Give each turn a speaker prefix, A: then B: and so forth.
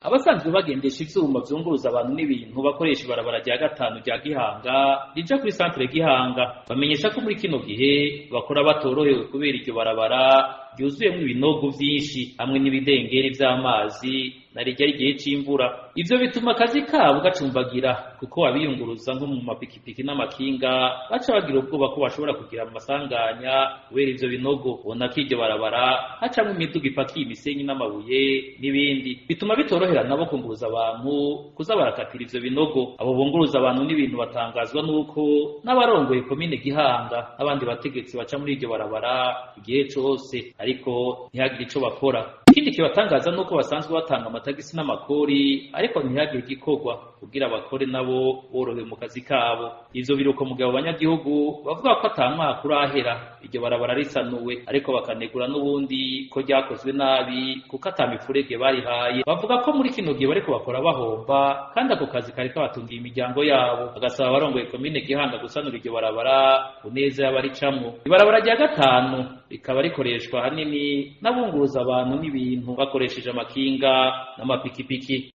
A: Abasanzwe bagendesha ivyuma vyunguruza abantu n'ibintu bakoresha ibarabara rya gatanu rya Gihanga rija kuri santere Gihanga, bamenyesha ko muri kino gihe bakora batorohewe kubera iryo barabara ryuzuyemwo ibinogo vyinshi hamwe n'ibidengeri vy'amazi na rirya ari igihe c'imvura. Ivyo bituma akazi kabo gacumbagira kuko abiyunguruza nko mu mapikipiki n'amakinga baca bagira ubwoba ko bashobora kugira amasanganya kubera ivyo binogo. Ubona ko iryo barabara hacamwo imiduga ipakiye imisenyi n'amabuye n'ibindi, bituma bitorohera nabo kunguruza abantu kuza barakatira ivyo binogo. Abo bunguruza abantu n'ibintu batangazwa n'uko n'abarongoye komine Gihanga n'abandi bategetsi baca muri iryo barabara igihe cose, ariko ntihagire ico bakora. Ikindi kibatangaza nuko basanzwe batanga amatagisi n'amakori, ariko ntihagire igikorwa kugira abakore nabo borohewe mu kazi kabo. Ivyo biruko mu gihe abo banyagihugu bavuga ko ata mwaka urahera iryo barabara risanuwe, ariko bakanegura n'ubundi ko ryakozwe nabi kuko ata mifurege barihaye. Bavuga ko muri kino gihe bariko bakora bahomba, kandi ako kazi kari kabatungiye imiryango yabo. Bagasaba abarongoye komine Gihanga gusanura iryo barabara ku neza y'abaricamwo. Ibarabara rya gatanu rikaba rikoreshwa hanini n'abunguruza abantu n'ibintu bakoresheje amakinga n'amapikipiki.